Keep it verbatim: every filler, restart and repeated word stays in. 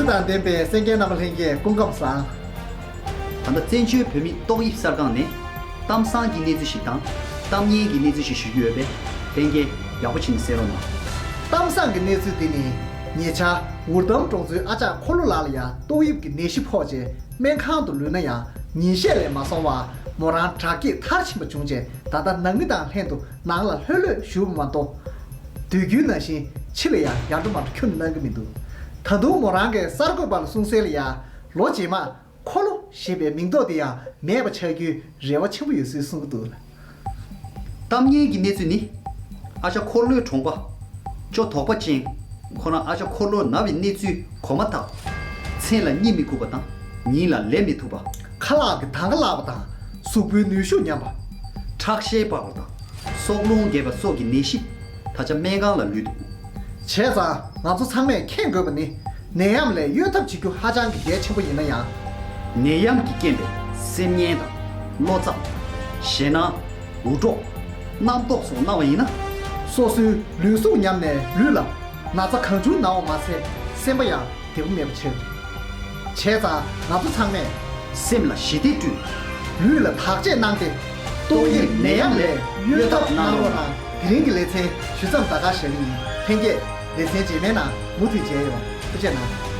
དང་ལྡན་པའི་གསན་མཁན་རྣམ་པ་ལྷན་རྒྱས་སྐུ་ཁམས་བཟང་། ད་ལྟ་བཙན་བྱོལ་བོད་མིའི་ཏོག་དབྱིབས་གསར་ཁང་ནས་གཏམ་བཟང་གི་གནས་ཚུལ་ཞིག་དང་གཏམ་སྙན་གྱི་གནས་ཚུལ་ཞིག་ཞུ་རྒྱུ་ཡོད་པས་ལྷན་རྒྱས་ཡག་པོ་བྱས་ནས་གསན་རོགས་གནང་། གཏམ་བཟང་གི་གནས་ཚུལ་འདི་ནི་ཉེ་ཆར་འུར་འདམ་གྲོང་ཚོའི་ཨ་ཅག་འཁོར་ལོ་ལགས་ལ་ཡང་ཏོག་དབྱིབས་ཀྱི་ནད་གཞི་ཕོག་རྗེས་སྨན་ཁང་དུ་ལུས་ན་ཡང་ཉིན་ཤས་ལས་མ་སོང་བར་མོ་རང་དྲག་སྐྱེད་མཐར་ཕྱིན་པ་བྱུང་རྗེས་ད་ལྟ་ནང་མི་དང་ལྷན་དུ་ནང་ལ་ལྷོད་ལྷོད་བཞུགས་པ་མ་གཏོགས། དུས་རྒྱུན་ནང་བཞིན་ཕྱི་ལ་ཡང་ཡར་འགྲོ་མར་འགྲོ་ཁྱོན་ནས་གནང་གི་མི་འདུག་ད་དུང་མོ་རང་གིས་གསར་འགོད་པ་ལ་གསུངས་གསལ་ལ་ཡང་ལོ་རྗེས་མར་འཁོར་ལོ་ཞེས་པའི་མིང་འདོགས་དེ་ཡང་མེད་པ་ཆགས་རྒྱུའི་རེ་བ་ཆེན་པོ་ཡོད་ཚུལ་གསུང་གི་འདུག་གཏམ་སྙན་གྱི་གནས་ཚུལ་ནི། ཨ་ཅག་འཁོར་ལོའི་གྲོང་པ། ཅོ་དོག་པ་ཅན། ཁོ་རང་ཨ་ཅག་འཁོར་ལོ་ན་བའི་གནས་ཚུལ་གོ་མ་ཐག་མཚན་ལ་གཉིད་མི་ཁུག་པ་དང་ཉིན་ལ་ལས་མི་ཐུབ་པ། ཁ་ལག་གི་དང་ག་བརླག་པ་དང་གཟུགས་པོའི་ནུས་ཤུགས་ཉམས་པ། ཁྲག་ཤེད་འབར་བ་དང་སྲོག་རླུང་རྒྱས་པ་སོགས་ཀྱི་ནད་གཞི་ད་ཆ་སྨན་ཁང་ལ་ལུས་འདུག་བྱས་ཙང་ང་ཚོ་ཚང་མས་མཁྱེན་དགོས་པ་ནི་ནད་ཡམས་ལས་གཡོལ་ཐབས་བྱེད་རྒྱུ་ཧ་ཅང་གི་གལ་ཆེན་པོ་ཡིན་ན་ཡང་། ནད་ཡམས་ཀྱི་རྐྱེན་པས་སེམས་ངལ་དང་བློ་འཚབ། ཞེད་སྣང་། འུར་སྒྲོག་རྣམ་རྟོག་སོགས་སྣང་བ་ཡིན་ན། སོ་སོའི་ལུས་ཟུངས་ཉམས་ནས་ལུས་ལ་ན་ཚ་གང་བྱུང་ན་བ་མ་ཚད་སེམས་པ་ཡང་བདེ་པོ་མེད་པ་ཆགས་འདུག་བྱས་ཙང་ང་ཚོ་ཚང་མས་སེམས་ལ་ཞི་བདེ་བསྐྲུན། ལུས་ལ་བརྟག་དཔྱད་གནང་སྟེ། ཏོག་དབྱིབས་ནད་ཡམས་ལས་གཡོལ་ཐབས་གནང་རོགས་གནང་། དེ་རིང་གི་ལེ་ཚན་ཞུ་མཚམས་ད་ག་བཞག་གི་ཡིན། ལྷན་རྒྱས་ལེ་ཚན་རྗེས་མའི་ནང་མུ་མཐུད་མཇལ་ཡོང་། ཐུགས་རྗེ་གནང་།